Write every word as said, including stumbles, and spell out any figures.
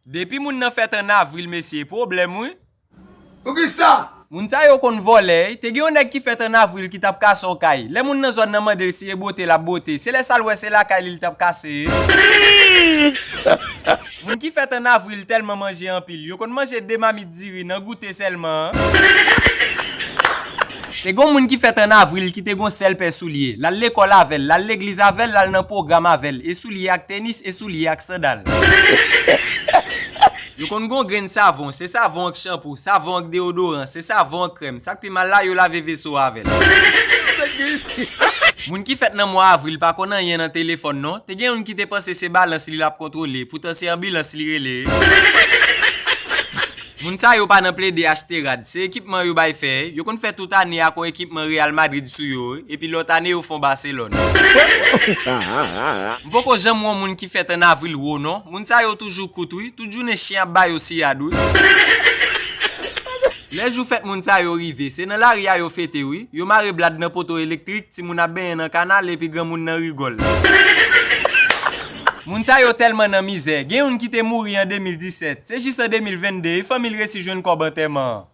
Depi moun nan fèt an avril, mesye, pwoblèm, wi. Poukisa? Moun sa yo konn vòlè, wi. Te gen yon nèg ki fèt an avril ki t ap kase yon kay. Lè moun nan zòn nan mande l si e bwote l ap bwote, se lè sa l wè se lakay li l t ap kase. Moun ki fèt an avril tèlman manje anpil, yo konn manje de mamit diri nan goute sèlman. Te gon moun ki fèt an avril ki te gon sèl pè soulye. L al lekòl avè l, l al legliz avè l, l al nan pwogram avè l. E soulye ak tenis, e soulye ak sandal. Yo konn gon grenn savon, se savon ak chanpou, savon ak deodoran, se savon ak krèm. Sa k pi mal la, yo lave veso avè l. Moun ki fèt nan mwa avril pa konn anyen nan telefòn non. Te gen youn ki te panse se balans li l ap kontwole, poutan se anbilans li rele. Moun sa yo pa nan plede achte rad, se ekipman yo bay fè. Yo konn fè tout ane ak yon ekipman Real Madrid sou yo, epi lòt ane yo fè yon Barcelone. M poko janm wè yon moun ki fèt an avril wo non. Moun sa yo toujou kout wi, tout jounen chen ap ba yo siyad wi. Lè jou fèt moun sa yo rive, se nan lari a yo fete wi. Yo mare blad nan poto elektrik, timoun ap benyen nan kanal epi granmoun nan rigòl. Moun sa yo tèlman nan mizè, gen youn ki te mouri an de mil disèt, se jis an de mil venn de fanmi l resi jwenn kòb antèman an.